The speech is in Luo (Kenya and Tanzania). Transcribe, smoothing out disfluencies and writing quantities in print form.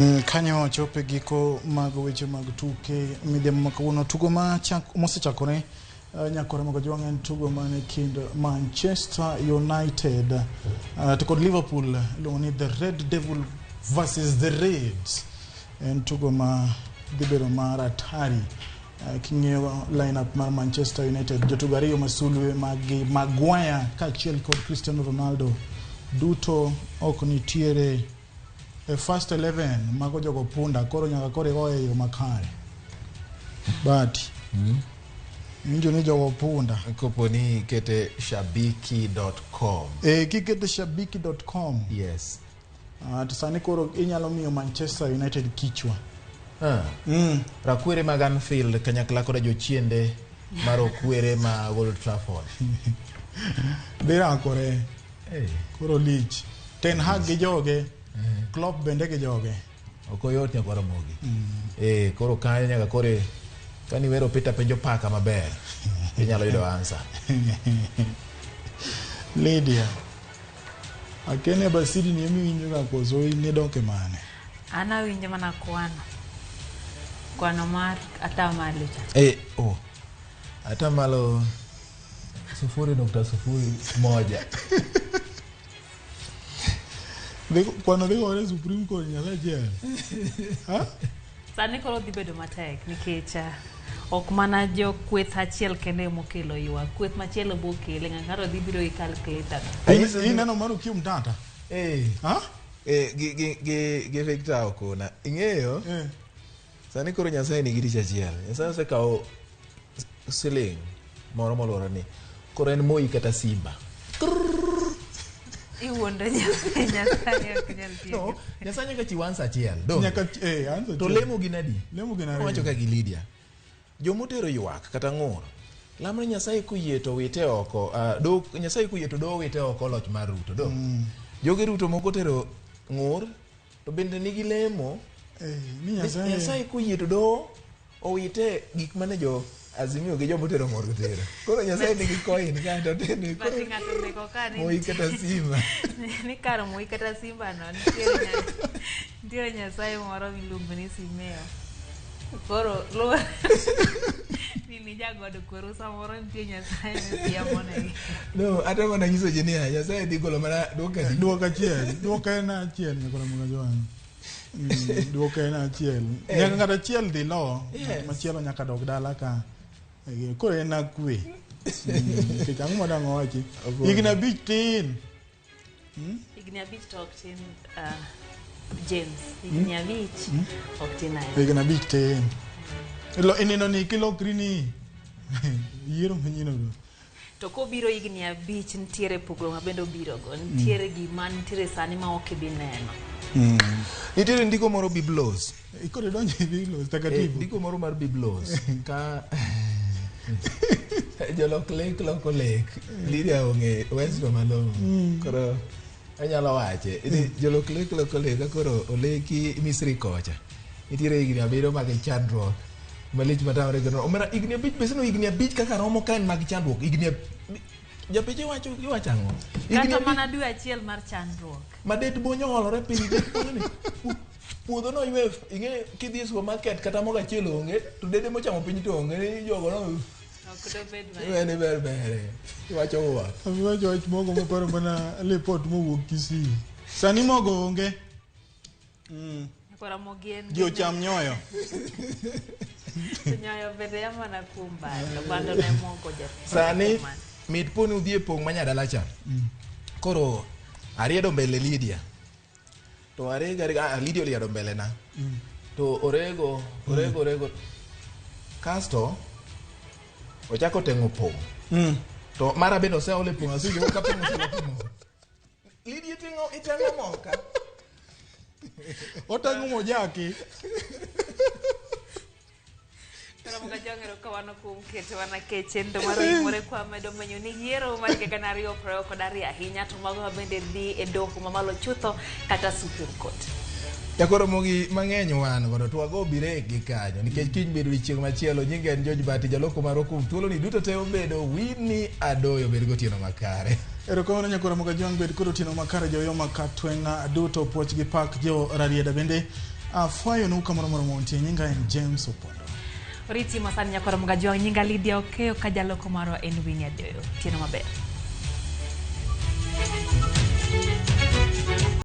Kanyo wachopo e giko mag weche mag tuke midhiambo ma kawuono. Tugo ma mosechakore nyakore mag Ojwang' en tugo mane kind Manchester United to kod Liverpool iluongo ni The Red Devil versus The Reds. En tugo ma dhi bedo mar hatari. King'iyo lineup mar Manchester United, jotugo ariyo masulwe mag Maguire kaachiel kod Cristiano Ronaldo duto ok nitiere e first 11. Mago jogo punda koro nyaka koro igoye e yo makare. But iwinjo ni jogo punda. Kopo ni ikete shabiki.com. E kikete shabiki.com. Yes. To sani koro inyalo miyo Manchester United kichwa. Ah. Rakwere mag Anfield kanyakla koda jochiende mar okwere mag Old Trafford. Dhi rakore. Hey. Koro lich. Ten Hag gi joge. Klopp bende gi joge. Ok oyot nyaka Ramogi. Eh, koro kanyo nyaka kore kani wero Peter penjo paka maber. Inyalo yudo answer. Lydia. Akene Basidi ni emiwinjo ga koso in idok e mane? An awinjo mana kwano. Kwano mar atamalo cha. Eh, oh. Atamalo 0.01. Kwano dhi gore Supreme Court nyaka achiel. Ha? Sani koro dhi bedo matek nikech ok mana jo kweth achiel kende emokelo ywak. Kweth machielo bokele, ng'ato dhi biro gi calculator. Ineno mano Okiya Omtata? Eh. Ha? Eh, gi Victor Okuna. Ing'eyo? Eh. Sani koro Nyasaye nigi tich achiel. Nyasaye osekawo siling moro moluoro ni koro en Moi kata Simba. Iwuondo Nyasaye ok nyal tiyo. No, Nyasaye nyaka chiw answer achiel. Donge? Nyaka answer To achiel. lemo gin adi? Lemo gin ariyo. Owacho ka gi Lydia. Jomotero ywak kata ng'ur. Lamo ni Nyasaye koyie to wite oko. Do Nyasaye koyie to do wite oko loch mar Ruto. Do. Joge Ruto moko tero ng'ur to bende nigi lemo. Ni Nyasaye. Nyasaye koyie to do owite gik mane jo Azimio gi jomotero ng'ur otero. Koro Nyasaye nigi coin ka to tene. But ng'ato ndiko ka ni Moi kata Simba. Ni kar Moi kata Simba no nitiere Nyasaye moro miluongo ni Simeo. Koro luwo ni jagodo kweru samoro nitie Nyasaye misiamonegi. No, ata mana nyiso ji niya, Nyasaye dhi golo mana duoko adi? Duoko achiel, duoko en achiel nyakora mga jwang'. Duoko en achiel. Nyaka ng'ato achiel dhi lo, machielo nyaka dog dala ka. Koro en akwe. Nikech ang'o ma dang' owachi? Higni 5 tin. Higni 5 to ok tin, James. Higni 5 ok tin ahinya. Higni 5 tin. Ineno ni kilokri ni yiero manyien go. To kobiro higni 5 nitiere pogruok ma bende obiro go. Nitiere gima nitiere sani ma ok ibi neno. Nitiere ndiko moro Biblos. Koro idonjo e Biblos takatifu. Ndiko moro mar Biblos ka jolok lek loko lek. Lydia ong'e Westo malong'o. Koro anyalo wache. Jolok lek loko lek ka koro oleki Misri kocha. Nitiere higni 7 mag chandruok. Malich matamre gono. Omera higni 5 beseno higni 5 kaka romo ka en mag chandruok. Higni japeche wacho iwacho ang'o? Higni Kata mana dwe achiel mar chandruok. Madet bonyo olore piny, det bonyo ni. Puodho no ywe, ing'e kidhi e supermarket kata mogo achiel onge, to dede mochamo piny to onge, ni jogo no. Ok dobed ma. Iwe ni ber ber. Iwacho uwa. Iwacho wach mogo moparo mana lipot mowuok Kisii. Sani mogo onge. Koro mogi en Ji ocham nyoyo. To nyoyo bende ya mana kuom bando. Bando ne mogo ja. Sani mit poni udhi e pong' ma nyadala cha. Koro ariedo mbele Lydia. To arego, arego, Lydia oriedo mbele na. To orego, orego, orego. Kasto ochako teng'o pong'. To mara bende oseol e pong', asewinjo ka pong' oseloko mo. Lydia iteng'o moka. Oteng'o mojaki. Koro jong'ero ka wan kuom keto wana ke chenro mar oimore kwa medo menyo ni yiero mar higa gana ariyo piero ariyo kod ariyo ahinya to mago ma bende dhi e doho mamalo chutho kata Supreme Court. Jakoro mogi mang'eny wan godo to wago birek gi kanyo nikech kiny bedo odiechieng' machielo. Nyinga en George Bati, jaloko marwa kuom thuoloni duto te obedo Winnie Adoyo. Bed gotieno makare. Erokamano nyakora Moga Jwang', bed kod otieno makare joyo makatweng'a duto, puoch gi pak jo Rarieda bende. Afwayonu kamoro amora ma untie. Nyinga en James Opondo. Oriti masani nyakwar Mgajwang' nyinga Lydia Okeyo ka jaloko marwa en Winnie Adeoyo. Otieno maber.